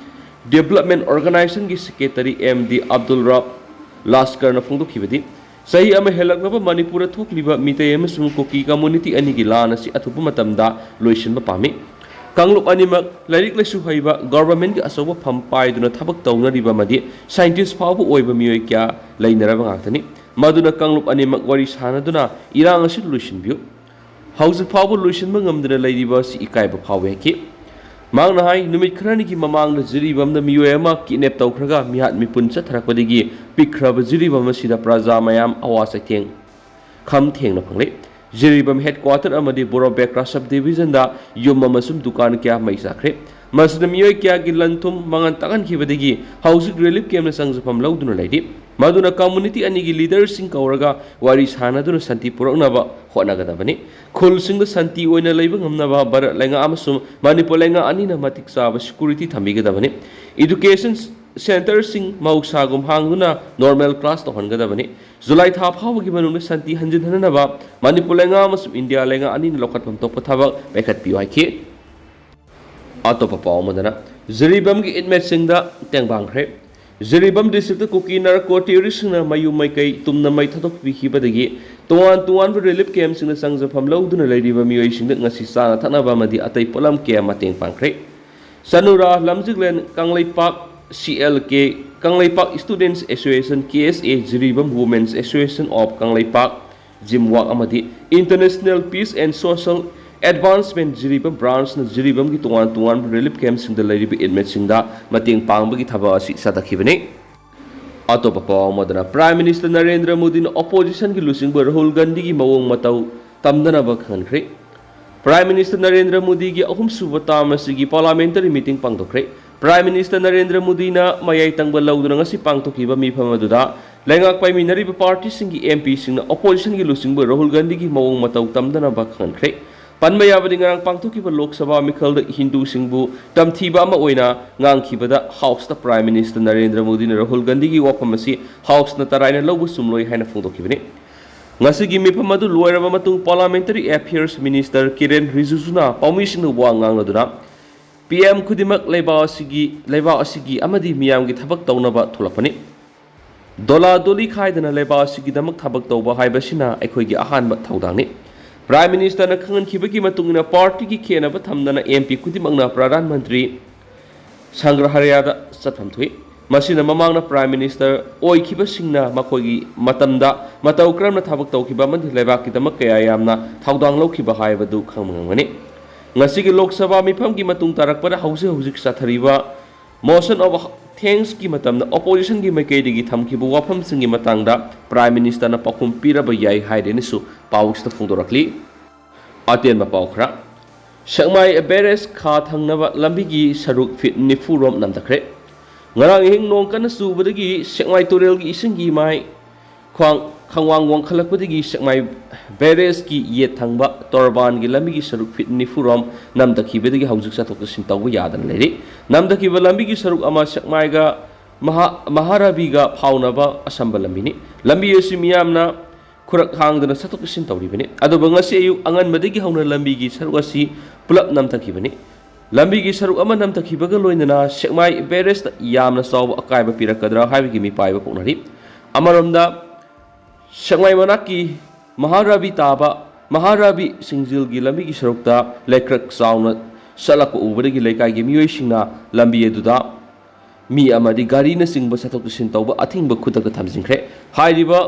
Development Organizationꯒꯤ secretary M D Abdul Rab ꯂꯥꯁꯀꯔꯅ ꯐꯣꯡꯗꯣꯛꯈꯤꯕꯗꯤ, ꯆꯍꯤ ꯑꯃ ꯍꯦꯜꯂꯛꯂꯕ ꯃꯅꯤꯄꯨꯔꯗ ꯊꯣꯛꯂꯤꯕ ꯃꯤꯇꯩ ꯑꯃꯁꯨꯡ ꯀꯨꯀꯤ ꯀꯝꯃ꯭ꯌꯨꯅꯤꯇꯤ ꯑꯅꯤꯒꯤ ꯂꯥꯟ ꯑꯁꯤ ꯑꯊꯨꯕ ꯃꯇꯝꯗ ꯂꯣꯏꯁꯤꯟꯕ ꯄꯥꯝꯃꯤ꯫ ꯀꯥꯡꯂꯨꯞ ꯑꯅꯤꯃꯛ ꯂꯥꯏꯔꯤꯛ ꯂꯥꯏꯁꯨ ꯍꯩꯕ, ꯒꯣꯚꯔꯟꯃꯦꯟꯠꯀꯤ ꯑꯆꯧꯕ ꯐꯝ ꯄꯥꯏꯗꯨꯅ ꯊꯕꯛ ꯇꯧꯅꯔꯤꯕ ꯑꯃꯗꯤ ꯁꯥꯏꯟꯇꯤꯁ꯭ꯠ ꯐꯥꯎꯕ ꯑꯣꯏꯕ ꯃꯤꯑꯣꯏ ꯀꯌꯥ ꯂꯩꯅꯔꯕ ꯉꯥꯛꯇꯅꯤ꯫ ꯃꯗꯨꯅ ꯀꯥꯡꯂꯨꯞ ꯑꯅꯤꯃꯛ ꯋꯥꯔꯤ ꯁꯥꯅꯗꯨꯅ ꯏꯔꯥꯡ ꯑꯁꯤ ꯂꯣꯏꯁꯤꯟꯕꯤꯌꯨ꯫ ꯍꯧꯖꯤꯛ ꯐꯥꯎꯕ ꯂꯣꯏꯁꯤꯟꯕ ꯉꯝꯗꯅ ꯂꯩꯔꯤꯕ ꯑꯁꯤ ꯏꯀꯥꯏꯕ ꯐꯥꯎꯏ ꯍꯥꯏꯈꯤ꯫ ꯃꯍꯥꯛꯅ ꯍꯥꯏ, ꯅꯨꯃꯤꯠ ꯈꯔꯅꯤꯒꯤ ꯃꯃꯥꯡꯗ ꯖꯤꯔꯤꯕꯥꯝꯗ ꯃꯤꯑꯣꯏ ꯑꯃ ꯀꯤꯗꯅꯦꯞ ꯇꯧꯈ꯭ꯔꯒ ꯃꯤꯍꯥꯠ ꯃꯤꯄꯨꯟ ꯆꯠꯊꯔꯛꯄꯗꯒꯤ ꯄꯤꯛꯈ꯭ꯔꯕ ꯖꯤꯔꯤꯕꯥꯝ ꯑꯁꯤꯗ ꯄ꯭ꯔꯖꯥ ꯃꯌꯥꯝ ꯑꯋꯥ ꯆꯩꯊꯦꯡ ꯈꯝ ꯊꯦꯡꯅ ꯐꯪꯂꯦ꯫ ꯖꯤꯔꯤꯕꯥꯝ ꯍꯦꯗꯀ꯭ꯋꯥꯇꯔ ꯑꯃꯗꯤ ꯕꯣꯔꯣ ꯕꯦꯀ꯭ꯔꯥ ꯁꯕ ꯗꯤꯕꯤꯖꯟꯗ ꯌꯨꯝ ꯑꯃꯁꯨꯡ ꯗꯨꯀꯥꯟ ꯀꯌꯥ ꯃꯩ ꯆꯥꯛꯈ꯭ꯔꯦ꯫ ꯃꯁꯤꯗ ꯃꯤꯑꯣꯏ ꯀꯌꯥꯒꯤ ꯂꯟ ꯊꯨꯝ ꯃꯥꯡꯍꯟ ꯇꯥꯛꯍꯟꯈꯤꯕꯗꯒꯤ ꯍꯧꯖꯤꯛ ꯔꯤꯂꯤꯐ ꯀꯦꯝꯞꯇ ꯆꯪꯖꯐꯝ ꯂꯧꯗꯨꯅ ꯂꯩꯔꯤ꯫ ꯃꯗꯨꯅ ꯀꯝꯃ꯭ꯌꯨꯅꯤꯇꯤ ꯑꯅꯤꯒꯤ ꯂꯤꯗꯔꯁꯤꯡ ꯀꯧꯔꯒ ꯋꯥꯔꯤ ꯁꯥꯅꯗꯨꯅ ꯁꯥꯟꯇꯤ ꯄꯨꯔꯛꯅꯕ ꯍꯣꯠꯅꯒꯗꯕꯅꯤ꯫ ꯈꯨꯜꯁꯤꯡꯗ ꯁꯥꯟꯇꯤ ꯑꯣꯏꯅ ꯂꯩꯕ ꯉꯝꯅꯕ ꯚꯥꯔꯠ ꯂꯩꯉꯥꯛ ꯑꯃꯁꯨꯡ ꯃꯅꯤꯄꯨꯔ ꯂꯩꯉꯥꯛ ꯑꯅꯤꯅ ꯃꯇꯤꯛ ꯆꯥꯕ ꯁꯦꯀ꯭ꯌꯨꯔꯤꯇꯤ ꯊꯝꯕꯤꯒꯗꯕꯅꯤ꯫ ꯏꯗꯨꯀꯦꯁꯟ ꯁꯦꯟꯇꯔꯁꯤꯡ ꯃꯍꯧꯁꯥꯒꯨꯝ ꯍꯥꯡꯗꯨꯅ ꯅꯣꯔꯃꯦꯜ ꯀ꯭ꯂꯥꯁ ꯇꯧꯍꯟꯒꯗꯕꯅꯤ꯫ ꯖꯨꯂꯥꯏ ꯊꯥ ꯐꯥꯎꯕꯒꯤ ꯃꯅꯨꯡꯗ ꯁꯥꯟꯇꯤ ꯍꯟꯖꯤꯟꯍꯟꯅꯕ ꯃꯅꯤꯄꯨꯔ ꯂꯩꯉꯥꯛ ꯑꯃꯁꯨꯡ ꯏꯟꯗꯤꯌꯥ ꯂꯩꯉꯥꯛ ꯑꯅꯤꯅ ꯂꯧꯈꯠꯐꯝ ꯊꯣꯛꯄ ꯊꯕꯛ ꯄꯥꯏꯈꯠꯄꯤꯌꯨ ꯍꯥꯏꯈꯤ꯫ ꯑꯇꯣꯞꯄ ꯄꯥꯎ ꯑꯃꯗꯅ, ꯖꯤꯔꯤꯕꯥꯝꯒꯤ ꯏꯟꯃꯦꯠꯁꯤꯡꯗ ꯇꯦꯡꯕꯥꯡꯈ꯭ꯔꯦ꯫ ꯖꯤꯔꯤꯕꯥꯝ ꯗꯤꯁꯇ꯭ꯔꯤꯛꯇ ꯀꯨꯀꯤ ꯅꯥꯔꯀꯣ ꯇꯦꯔꯣꯔꯤꯁꯁꯤꯡꯅ ꯃꯌꯨꯝ ꯃꯩꯀꯩ ꯇꯨꯝꯅ ꯃꯩ ꯊꯥꯗꯣꯛꯄꯤꯈꯤꯕꯗꯒꯤ ꯇꯣꯉꯥꯟ ꯇꯣꯉꯥꯟꯕ ꯔꯤꯂꯤꯐ ꯀꯦꯝꯞꯁꯤꯡꯗ ꯆꯪꯖꯐꯝ ꯂꯧꯗꯨꯅ ꯂꯩꯔꯤꯕ ꯃꯤꯑꯣꯏꯁꯤꯡꯗ ꯉꯁꯤ ꯆꯥꯅ ꯊꯛꯅꯕ ꯑꯃꯗꯤ ꯑꯇꯩ ꯄꯣꯠꯂꯝ ꯀꯌꯥ ꯃꯇꯦꯡ ꯄꯥꯡꯈ꯭ꯔꯦ꯫ ꯆꯅꯨꯔꯥ, Lamjiklen, Kangleipak C L K, Kangleipak students association, K S A, Jiribam women's association of Kangleipak, ꯖꯤꯝꯋꯥꯛ ꯑꯃꯗꯤ international peace and social advancement Jiribam ꯕ꯭ꯔꯥꯟꯆꯅ ꯖꯤꯔꯤꯕꯥꯝꯒꯤ ꯇꯣꯉꯥꯟ ꯇꯣꯉꯥꯟꯕ ꯔꯤꯂꯤꯐ ꯀꯦꯝꯞꯁꯤꯡꯗ ꯂꯩꯔꯤꯕ ꯏꯟꯃꯦꯠꯁꯤꯡꯗ ꯃꯇꯦꯡ ꯄꯥꯡꯕꯒꯤ ꯊꯕꯛ ꯑꯁꯤ ꯆꯠꯊꯈꯤꯕꯅꯤ꯫ ꯑꯇꯣꯞꯄ ꯄꯥꯎ ꯑꯃꯗꯅ, ꯄ꯭ꯔꯥꯏꯝ ꯃꯤꯅꯤꯁꯇꯔ ꯅꯔꯦꯟꯗ꯭ꯔ ꯃꯣꯗꯤꯅ ꯑꯣꯄꯣꯖꯤꯁꯟꯒꯤ ꯂꯨꯆꯤꯡꯕ ꯔꯥꯍꯨꯜ ꯒꯥꯟꯙꯤꯒꯤ ꯃꯑꯣꯡ ꯃꯇꯧ ꯇꯝꯗꯅꯕ ꯈꯪꯍꯟꯈ꯭ꯔꯦ꯫ ꯄ꯭ꯔꯥꯏꯝ ꯃꯤꯅꯤꯁꯇꯔ ꯅꯔꯦꯟꯗ꯭ꯔ ꯃꯣꯗꯤꯒꯤ ꯑꯍꯨꯝꯁꯨꯕ ꯇꯥꯔꯝ ꯑꯁꯤꯒꯤ ꯄꯥꯔꯂꯤꯌꯥꯃꯦꯟꯇꯔꯤ ꯃꯤꯇꯤꯡ ꯄꯥꯡꯊꯣꯛꯈ꯭ꯔꯦ꯫ ꯄ꯭ꯔꯥꯏꯝ ꯃꯤꯅꯤꯁꯇꯔ ꯅꯔꯦꯟꯗ꯭ꯔ ꯃꯣꯗꯤꯅ ꯃꯌꯥꯏ ꯇꯪꯕ ꯂꯧꯗꯨꯅ ꯉꯁꯤ ꯄꯥꯡꯊꯣꯛꯈꯤꯕ ꯃꯤꯐꯝ ꯑꯗꯨꯗ ꯂꯩꯉꯥꯛ ꯄꯥꯏꯃꯤꯟꯅꯔꯤꯕ ꯄꯥꯔꯇꯤꯁꯤꯡꯒꯤ ꯑꯦꯝ ꯄꯤꯁꯤꯡꯅ ꯑꯣꯄꯣꯖꯤꯁꯟꯒꯤ ꯂꯨꯆꯤꯡꯕ ꯔꯥꯍꯨꯜ ꯒꯥꯟꯙꯤꯒꯤ ꯃꯑꯣꯡ ꯃꯇꯧ ꯇꯝꯗꯅꯕ ꯈꯪꯍꯟꯈ꯭ꯔꯦ꯫ ꯄꯟꯕ ꯌꯥꯕꯗꯤ, ꯉꯔꯥꯡ ꯄꯥꯡꯊꯣꯛꯈꯤꯕ ꯂꯣꯛ ꯁꯚꯥ ꯃꯤꯈꯜꯗ ꯍꯤꯟꯗꯨꯁꯤꯡꯕꯨ ꯇꯝꯊꯤꯕ ꯑꯃ ꯑꯣꯏꯅ ꯉꯥꯡꯈꯤꯕꯗ ꯍꯥꯎꯁꯇ ꯄ꯭ꯔꯥꯏꯝ ꯃꯤꯅꯤꯁꯇꯔ ꯅꯔꯦꯟꯗ꯭ꯔ ꯃꯣꯗꯤꯅ ꯔꯥꯍꯨꯜ ꯒꯥꯟꯙꯤꯒꯤ ꯋꯥꯐꯝ ꯑꯁꯤ ꯍꯥꯎꯁꯅ ꯇꯔꯥꯏꯅ ꯂꯧꯕ ꯆꯨꯝꯂꯣꯏ ꯍꯥꯏꯅ ꯐꯣꯡꯗꯣꯛꯈꯤꯕꯅꯤ꯫ ꯉꯁꯤꯒꯤ ꯃꯤꯐꯝ ꯑꯗꯨ ꯂꯣꯏꯔꯕ ꯃꯇꯨꯡ ꯄꯥꯔꯂꯤꯌꯥꯃꯦꯟꯇꯔꯤ ꯑꯦꯐꯤꯌꯔꯁ ꯃꯤꯅꯤꯁꯇꯔ ꯀꯤꯔꯦꯟ ꯔꯤꯖꯤꯖꯨꯅ ꯄꯥꯎꯃꯤꯁꯤꯡꯗ ꯋꯥ ꯉꯥꯡꯂꯗꯨꯅ, ꯄꯤ ꯑꯦꯝ ꯈꯨꯗꯤꯡꯃꯛ ꯂꯩꯕꯥꯛ ꯑꯁꯤꯒꯤ, ꯂꯩꯕꯥꯛ ꯑꯁꯤꯒꯤ ꯑꯃꯗꯤ ꯃꯤꯌꯥꯝꯒꯤ ꯊꯕꯛ ꯇꯧꯅꯕ ꯊꯣꯛꯂꯛꯄꯅꯤ꯫ ꯗꯣꯂꯥ ꯗꯣꯂꯤ ꯈꯥꯏꯗꯅ ꯂꯩꯕꯥꯛ ꯑꯁꯤꯒꯤꯗꯃꯛ ꯊꯕꯛ ꯇꯧꯕ ꯍꯥꯏꯕꯁꯤꯅ ꯑꯩꯈꯣꯏꯒꯤ ꯑꯍꯥꯟꯕ ꯊꯧꯗꯥꯡꯅꯤ꯫ Prime Ministerꯅ ꯈꯪꯍꯟꯈꯤꯕꯒꯤ ꯃꯇꯨꯡ ꯏꯟꯅ, partyꯒꯤ ꯈꯦꯠꯅꯕ ꯊꯝꯗꯅ MP ꯈꯨꯗꯤꯡꯃꯛꯅ ꯄ꯭ꯔꯙꯥꯟ ꯃꯟꯇ꯭ꯔꯤ ꯁꯪꯒ꯭ꯔꯍꯔꯌꯥꯗ ꯆꯠꯐꯝ ꯊꯣꯛꯏ꯫ ꯃꯁꯤꯅ ꯃꯃꯥꯡꯗ Prime Minister ꯑꯣꯏꯈꯤꯕꯁꯤꯡꯅ ꯃꯈꯣꯏꯒꯤ ꯃꯇꯝꯗ ꯃꯇꯧ ꯀꯔꯝꯅ ꯊꯕꯛ ꯇꯧꯈꯤꯕ ꯑꯃꯗꯤ ꯂꯩꯕꯥꯛꯀꯤꯗꯃꯛ ꯀꯌꯥ ꯌꯥꯝꯅ ꯊꯧꯗꯥꯡ ꯂꯧꯈꯤꯕ ꯍꯥꯏꯕꯗꯨ ꯈꯪꯕ ꯉꯝꯒꯅꯤ꯫ ꯉꯁꯤꯒꯤ ꯂꯣꯛ ꯁꯚꯥ ꯃꯤꯐꯝꯒꯤ ꯃꯇꯨꯡ ꯇꯥꯔꯛꯄꯗ ꯍꯧꯖꯤꯛ ꯍꯧꯖꯤꯛ ꯆꯠꯊꯔꯤꯕ Motion of Thanksꯀꯤ ꯃꯇꯝꯗ oppositionꯒꯤ ꯃꯥꯏꯀꯩꯗꯒꯤ ꯊꯝꯈꯤꯕ ꯋꯥꯐꯝꯁꯤꯡꯒꯤ ꯃꯇꯥꯡꯗ Prime Ministerꯅ ꯄꯥꯎꯈꯨꯝ ꯄꯤꯔꯕ ꯌꯥꯏ ꯍꯥꯏꯗꯦꯅꯁꯨ ꯄꯥꯎꯁꯤꯗ ꯐꯣꯡꯗꯣꯔꯛꯂꯤ꯫ ꯑꯇꯦꯟꯕ ꯄꯥꯎ ꯈꯔ꯫ ꯁꯦꯛꯃꯥꯏ barrage ꯈꯥ ꯊꯪꯅꯕ ꯂꯝꯕꯤꯒꯤ ꯁꯔꯨꯛ ꯐꯤꯠ ꯅꯤꯐꯨ ꯔꯣꯝ ꯅꯝꯊꯈ꯭ꯔꯦ꯫ ꯉꯔꯥꯡ ꯑꯍꯤꯡ ꯅꯣꯡ ꯀꯟꯅ ꯆꯨꯕꯗꯒꯤ ꯁꯦꯛꯃꯥꯏ ꯇꯨꯔꯦꯜꯒꯤ ꯏꯁꯤꯡꯒꯤ ꯃꯥꯏ ꯈ꯭ꯋꯥꯡ ꯈꯪꯋꯥꯡ ꯋꯥꯡꯈꯠꯂꯛꯄꯗꯒꯤ ꯁꯦꯛꯃꯥꯏ barrageꯀꯤ ꯌꯦꯠ ꯊꯪꯕ ꯇꯣꯔꯕꯥꯟꯒꯤ ꯂꯝꯕꯤꯒꯤ ꯁꯔꯨꯛ ꯐꯤꯠ ꯅꯤꯐꯨ ꯔꯣꯝ ꯅꯝꯊꯈꯤꯕꯗꯒꯤ ꯍꯧꯖꯤꯛ ꯆꯠꯊꯣꯛ ꯆꯠꯁꯤꯟ ꯇꯧꯕ ꯌꯥꯗꯅ ꯂꯩꯔꯤ꯫ ꯅꯝꯊꯈꯤꯕ ꯂꯝꯕꯤꯒꯤ ꯁꯔꯨꯛ ꯑꯃ ꯁꯦꯛꯃꯥꯏꯒ ꯃꯍꯥ-, ꯃꯍꯥꯔꯥꯕꯤꯒ ꯐꯥꯎꯅꯕ ꯑꯁꯝꯕ ꯂꯝꯕꯤꯅꯤ꯫ ꯂꯝꯕꯤ ꯑꯁꯤ ꯃꯤꯌꯥꯝꯅ ꯈꯨꯔꯛ ꯍꯥꯡꯗꯅ ꯆꯠꯊꯣꯛ ꯆꯠꯁꯤꯟ ꯇꯧꯔꯤꯕꯅꯤ꯫ ꯑꯗꯨꯕꯨ ꯉꯁꯤ ꯑꯌꯨꯛ ꯑꯉꯟꯕꯗꯒꯤ ꯍꯧꯅ ꯂꯝꯕꯤꯒꯤ ꯁꯔꯨꯛ ꯑꯁꯤ ꯄꯨꯂꯞ ꯅꯝꯊꯈꯤꯕꯅꯤ꯫ ꯂꯝꯕꯤꯒꯤ ꯁꯔꯨꯛ ꯑꯃ ꯅꯝꯊꯈꯤꯕꯒ ꯂꯣꯏꯅꯅ ꯁꯦꯛꯃꯥꯏ barrageꯇ ꯌꯥꯝꯅ ꯆꯥꯎꯕ ꯑꯀꯥꯏꯕ ꯄꯤꯔꯛꯀꯗ꯭ꯔꯥ ꯍꯥꯏꯕꯒꯤ ꯃꯤꯄꯥꯏꯕ ꯄꯣꯛꯅꯔꯤ꯫ ꯑꯃꯔꯣꯝꯗ, ꯁꯦꯛꯃꯥꯏ ꯃꯅꯥꯛꯀꯤ ꯃꯍꯥꯔꯥꯕꯤ ꯇꯥꯕ ꯃꯍꯥꯔꯥꯕꯤ ꯁꯤꯡꯖꯤꯜꯒꯤ ꯂꯝꯕꯤꯒꯤ ꯁꯔꯨꯛꯇ ꯂꯩꯀ꯭ꯔꯛ ꯆꯥꯎꯅ ꯆꯠꯂꯛꯄ ꯎꯕꯗꯒꯤ ꯂꯩꯀꯥꯏꯒꯤ ꯃꯤꯑꯣꯏꯁꯤꯡꯅ ꯂꯝꯕꯤ ꯑꯗꯨꯗ ꯃꯤ ꯑꯃꯗꯤ ꯒꯥꯔꯤꯅꯆꯤꯡꯕ ꯆꯠꯊꯣꯛ ꯆꯠꯁꯤꯟ ꯇꯧꯕ ꯑꯊꯤꯡꯕ ꯈꯨꯗꯛꯇ ꯊꯝꯖꯤꯟꯈ꯭ꯔꯦ꯫ ꯍꯥꯏꯔꯤꯕ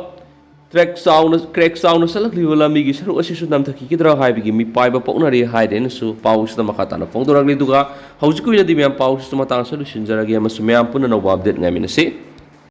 ꯇ꯭ꯔꯦꯛ ꯆꯥꯎꯅ, crack ꯆꯥꯎꯅ ꯆꯠꯂꯛꯂꯤꯕ ꯂꯝꯕꯤꯒꯤ ꯁꯔꯨꯛ ꯑꯁꯤꯁꯨ ꯅꯝꯊꯈꯤꯒꯗ꯭ꯔꯥ ꯍꯥꯏꯕꯒꯤ ꯃꯤꯄꯥꯏꯕ ꯄꯣꯛꯅꯔꯤ ꯍꯥꯏꯗꯦꯅꯁꯨ ꯄꯥꯎꯁꯤꯗ ꯃꯈꯥ ꯇꯥꯅ ꯐꯣꯡꯗꯣꯔꯛꯂꯤ꯫ ꯑꯗꯨꯒ ꯍꯧꯖꯤꯛꯀꯤ ꯑꯣꯏꯅꯗꯤ ꯃꯌꯥꯝ ꯄꯥꯎꯁꯤꯁꯨ ꯃꯇꯥꯡ ꯑꯁꯤꯗ ꯂꯣꯏꯁꯤꯟꯖꯔꯒꯦ ꯑꯃꯁꯨꯡ ꯃꯌꯥꯝ ꯄꯨꯟꯅ ꯑꯅꯧꯕ update ꯉꯥꯏꯃꯤꯟꯅꯁꯤ꯫